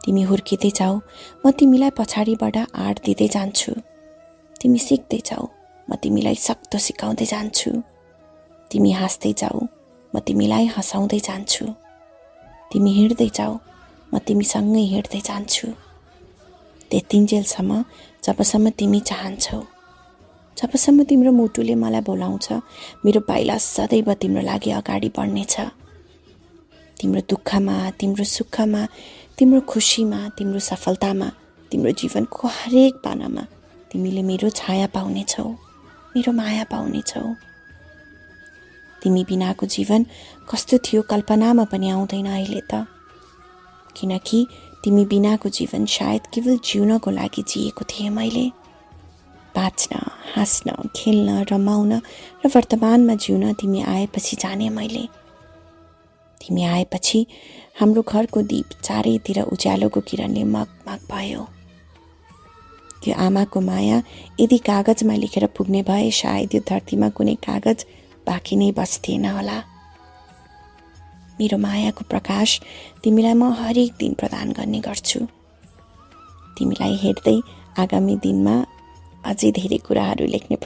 तिमी हुर्किँदै जाऊ, म तिमीलाई पछाडिबाट आँट दिँदै जान्छु। तिमी सिक्दै जाऊ, म तिमीलाई सक्दो सिकाउँदै जान्छु। तिमी हाँस्दै जाऊ, म तिमीलाई हँसाउँदै जान्छु। तिमी हिँड्दै जाऊ, म तिमीसँगै हिँड्दै जान्छु। त्यतिन्जेलसम्म जबसम्म तिमी चाहन्छौ, जबसम्म तिम्रो मुटुले मलाई बोलाउँछ, मेरो पाइला सदैव तिम्रो लागि अगाडि बढ्नेछ। तिम्रो दुःखमा, तिम्रो सुखमा, तिम्रो खुसीमा, तिम्रो सफलतामा, तिम्रो जीवनको हरेक पानामा तिमीले मेरो छाया पाउनेछौ, मेरो माया पाउनेछौ। तिमी बिनाको जीवन कस्तो थियो कल्पनामा पनि आउँदैन अहिले त, किनकि तिमी बिनाको जीवन सायद केवल जिउनको लागि जिएको थिएँ मैले। बाँच्न, हाँस्न, खेल्न, रमाउन र वर्तमानमा जिउन तिमी आएपछि जाने मैले। तिमी आएपछि हाम्रो घरको दीप चारैतिर उज्यालोको किरणले मगमग भयो। यो आमाको माया यदि कागजमा लेखेर पुग्ने भए सायद यो धरतीमा कुनै कागज बाँकी नै बस्थिएन होला। मेरो मायाको प्रकाश तिमीलाई म हरेक दिन प्रदान गर्ने गर्छु। तिमीलाई हेर्दै आगामी दिनमा अझै धेरै कुराहरू लेख्ने